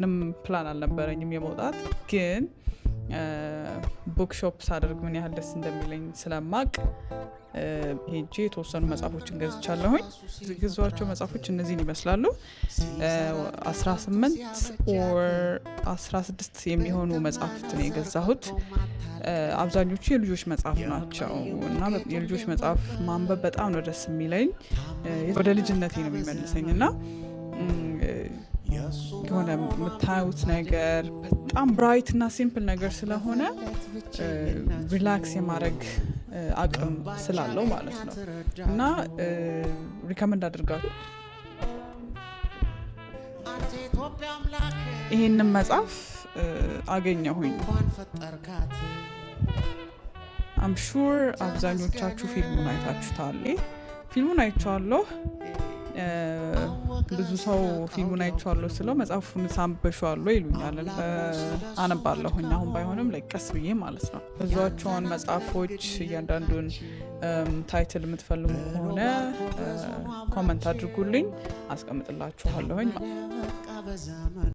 ምንም ፕላን አልነበረኝም የመውጣት፣ ግን bookshop ሳደርግ ምን ያህል ደስ እንደሚለኝ ስለማቅ ሄጄ የተወሰኑ መጽሐፎችን ገዝቻለሁኝ። የገዛኋቸው መጽሐፎች እነዚህን ይመስላሉ። 18 or 16 የሚሆኑ መጽሐፍት ነው የገዛሁት። አብዛኞቹ የልጆች መጽሐፍ ናቸው እና የልጆች መጽሐፍ ማንበብ በጣም ነው ደስ የሚለኝ። ወደ ልጅነቴ ነው የሚመልሰኝ እና የሆነ የምታዩት ነገር በጣም bright እና simple ነገር ስለሆነ relax የማድረግ አቅም ስላለው ማለት ነው እና recommend አድርጋችሁ ይሄንን መጽሐፍ አገኘሁኝ። I'm sure አብዛኞቻችሁ ፊልሙን አይታችሁታል። ፊልሙን አይቼዋለሁ። ብዙ ሰው ፊልሙን አይቼዋለሁ ስለው መጽሐፉን ሳንበሽዋለሁ ይሉኛል። አነባለሁኝ፣ አሁን ባይሆንም ላይ ቀስ ብዬ ማለት ነው። ብዙቸውን መጽሐፎች እያንዳንዱን title የምትፈልጉ ከሆነ comment አድርጉልኝ፣ አስቀምጥላችኋለሁኝ።